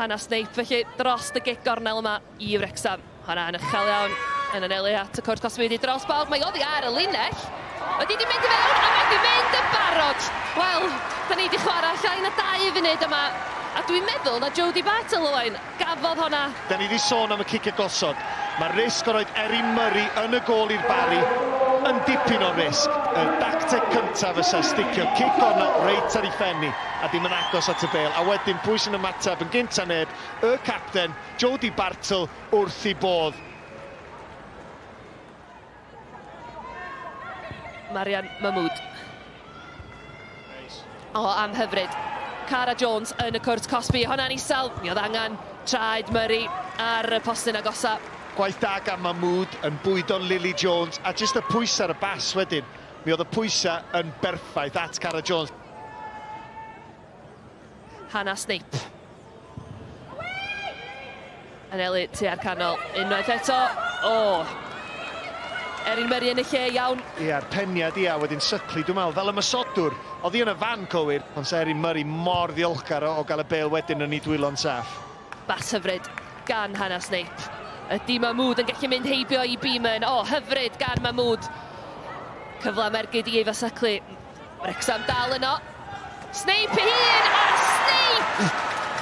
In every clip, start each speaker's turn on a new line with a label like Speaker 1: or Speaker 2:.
Speaker 1: Hannah Snape felly dros y gic gornel yma i Wrecsam. Honna yn uchel iawn yn anelu at y cwrt cosbi wedi dros bawb. Mae oddi ar y linell. Ydy di mynd i fewn a mae di mynd yn barod. Wel, da ni di chwarae llai na 2 funud yma a dwi'n meddwl na Jodie Bartle, Owain, gafodd honna.
Speaker 2: Da ni di sôn am y cicio gosod. Mae'r risg o roid Erin Murray yn y gôl i'r Barri yn dipyn o risg. Y dacteg cyntaf fysa sticio cic gornel reit ar ei phen hi a dim yn agos at y bêl. A wedyn pwy sy'n ymateb yn gynta neb? Y capten, Jodie Bartle wrth ei bodd.
Speaker 1: Marian Mahmood. O, am hyfryd. Cara Jones yn y cwrt cosbi. Honna'n isel. Mi oedd angen traed Murray ar y postyn agosa.
Speaker 2: Gwaith da gan Mahmood yn bwydo Lily Jones a jyst y pwysau ar y bas wedyn. Mi oedd y pwysau yn berffaith at Cara Jones.
Speaker 1: Hannah Snape. Anelu tua'r canol unwaith eto. O! Erin Murray yn y lle iawn.
Speaker 2: Ia'r peniad ia, wedyn syclu dwi'n meddwl, fel ymosodwr. Oedd hi yn y fan cywir, ond sa Erin Murray mor ddiolchgar o, o gael y bêl wedyn yn ei dwylo'n saff.
Speaker 1: Bas hyfryd gan Hannah Snape. Ydy Mahmood yn gallu mynd heibio i Beeman? O, hyfryd gan Mahmood. Cyfle am ergyd i Eva Suckley. Wrecsam dal yno. Snape ei hun a Snape!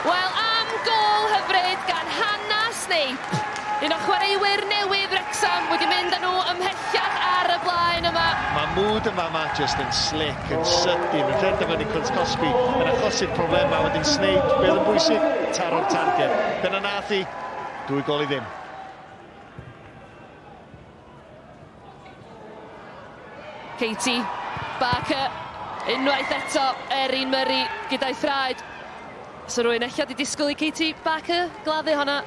Speaker 1: Wel, am gôl hyfryd gan Hannah Snape. Un o chwaraewyr newydd Wrecsam wedi mynd â nhw ymhellach ar y blaen yma.
Speaker 2: Mae Mood yn fama jyst yn slick, yn sydyn, yn rhedeg fyny cwrt cosbi, yn achosi'r problemau, wedyn Snape, be oedd yn bwysig? Taro'r targed. Dyna nath hi, 2-0.
Speaker 1: Katie Barker, unwaith eto, Erin Murray gyda'i thraed. So rwy'n ella di disgwyl i Katie Barker gladdu honna.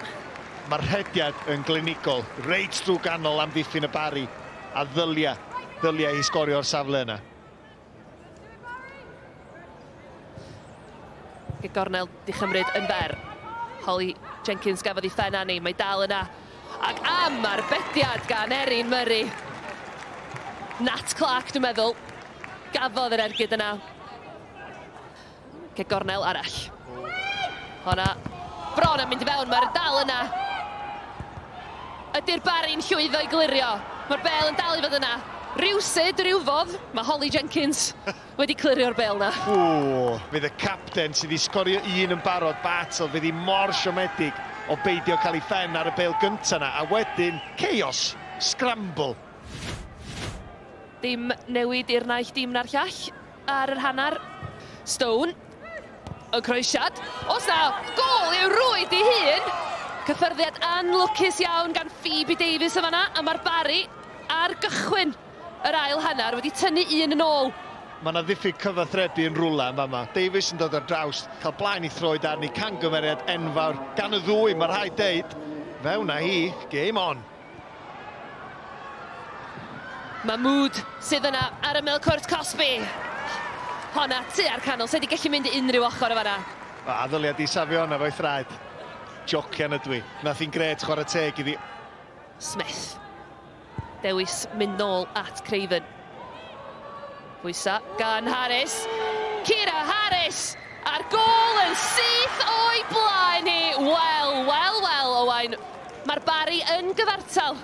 Speaker 2: Mae'r rhediad yn glinigol, reit drwy ganol amddiffyn y Barri, a ddylia, ddylia hi sgorio o'r safle yna.
Speaker 1: Y gornel di chymryd yn fer. Holly Jenkins gafodd ei phen arni, mae dal yna. Ac am arbediad gan Erin Murray. Nat Clark, dwi'n meddwl, gafodd yr ergyd yna. Ce gornel arall. Honna bron yn mynd i fewn, mae'r dal yna. Ydy'r Barri'n llwyddo i glirio? Mae'r bel yn dal i fod yna. Rywsud, rywfodd, mae Holly Jenkins wedi clirio'r bel na.
Speaker 2: Ww, fydd y capten sydd wedi sgorio un yn barod, Bartle, fydd hi mor siomedig o beidio cael ei phen ar y bel gyntaf na, a wedyn, chaos, scramble.
Speaker 1: Dim newid i'r naill dîm na'r llall ar yr hanner. Stone, y croesiad. Os na, gôl i'w rwyd ei hun! Cyffyrddiad anlwcus iawn gan Phoebe Davies yn fanna, a mae'r Barri ar gychwyn yr ail hanner wedi tynnu un yn ôl.
Speaker 2: Mae yna ddiffyg cyfathrebu yn rhywle yn fama. Davies yn dod ar draws, cael blaen ei throed arni, cangymeriad enfawr gan y ddwy, mae rhaid deud. Fewn â hi, game on!
Speaker 1: Mahmood sydd yna ar ymyl cwrt cosbi. Honna tua'r canol, sy wedi gallu mynd i unrhyw ochr o fanna.
Speaker 2: A ddylia di safio honna fo'i thraed. Jocian ydw i. Nath hi'n grêt chwarae teg iddi.
Speaker 1: Smith. Dewis mynd nôl at Craven. Pwysa gan Harris. Kira Harris! A'r gôl yn syth o'i blaen hi. Wel, wel, wel, Owain. Mae'r Barri yn gyfartal.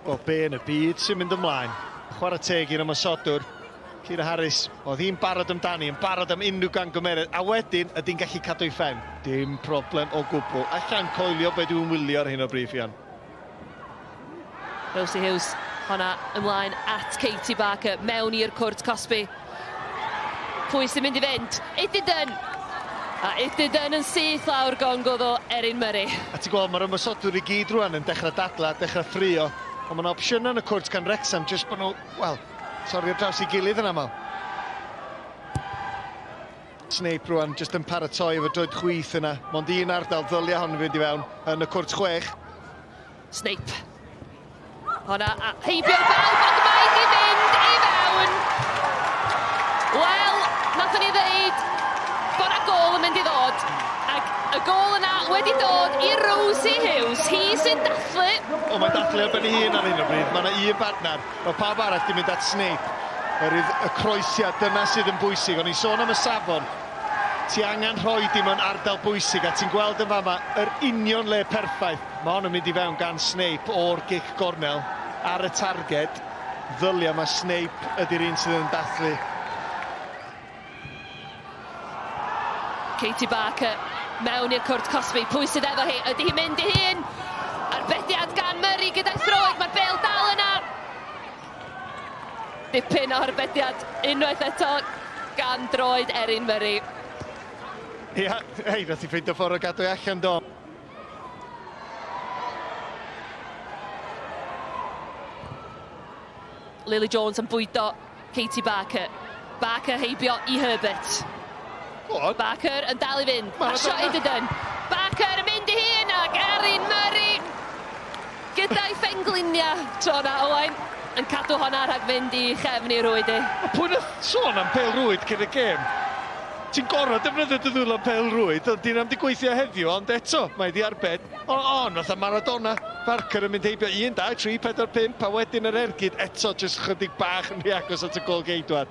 Speaker 2: Wel, be yn y byd sy'n mynd ymlaen? Chwarae teg i'r ymosodwr, Kira Harris. Oedd hi'n barod amdani, yn barod am unrhyw gamgymeriad, a wedyn ydy'n gallu cadw ei phen. Dim problem o gwbl. Alla'n coelio be dwi'n wylio ar hyn o bryd, Ffion.
Speaker 1: Rosie Hughes, honna ymlaen at Katie Barker, mewn i'r cwrt cosbi. Pwy sy'n mynd i fynd? Ididun! A Ididun yn syth lawr gong oedd o Erin Murray.
Speaker 2: A ti'n gweld, mae'r ymosodwyr i gyd rwan yn dechrau dadlau, dechrau ffrio. Ond mae yna opsiynau yn y cwrt gan Wrexham, jyst bod nhw, wel, torri ar draws ei gilydd yn aml. Snape rwan, jyst yn paratoi efo droed chwith yna. Mond un ardal ddylia hon fynd i fewn yn y cwrt chwech.
Speaker 1: Snape. Honna a heibio bawb, ond mae di fynd i fewn. Wel, nathon ni ddeud bod na gôl yn mynd i ddod. Ac y gôl yna wedi dod i Rosie Hughes. Hi sy'n dathlu.
Speaker 2: O, mae'n dathlu ar ben ei hun ar hyn o bryd. Mae yna un bartner. Mae pawb arall di mynd at Snape. Oherwydd y croesiad, dyna sydd yn bwysig. O'n i'n sôn am y safon. Ti angen rhoi di mewn ardal bwysig a ti'n gweld yn fama yr union le perffaith. Mae hon yn mynd i fewn gan Snape o'r gic gornel ar y targed. Ddylia mae Snape ydy'r un sydd yn dathlu.
Speaker 1: Katie Barker mewn i'r cwrt cosbi. Pwy sydd efo hi? Ydy hi'n mynd i hun? Arbediad gan Murray gyda'i throed. Mae'r bel dal yna. Dipyn o arbediad unwaith eto gan droed Erin Murray.
Speaker 2: Ia, hei, nath i ffeindio ffordd o gadw i allan do.
Speaker 1: Lily Jones yn bwydo Katie Barker. Barker heibio i Herbert.
Speaker 2: Go on.
Speaker 1: Barker yn dal i fynd. Pasio i Dydyn. Barker yn mynd i hun ac Erin Murray gyda'i phengliniau tro na Owain yn cadw honna rhag fynd i chefn i rwyd i.
Speaker 2: Pwy nath sôn am pêl rwyd cyn y gêm? Ti'n gorfod defnyddio dy ddwylo pêl rwyd, ond dyn am di gweithio heddiw, ond eto, mae di arbed. O, on, fatha Maradona. Barker yn mynd heibio 1, 2, 3, 4, 5, a wedyn yr ergyd eto, jyst chydig bach yn rhy agos at y gol geidwad.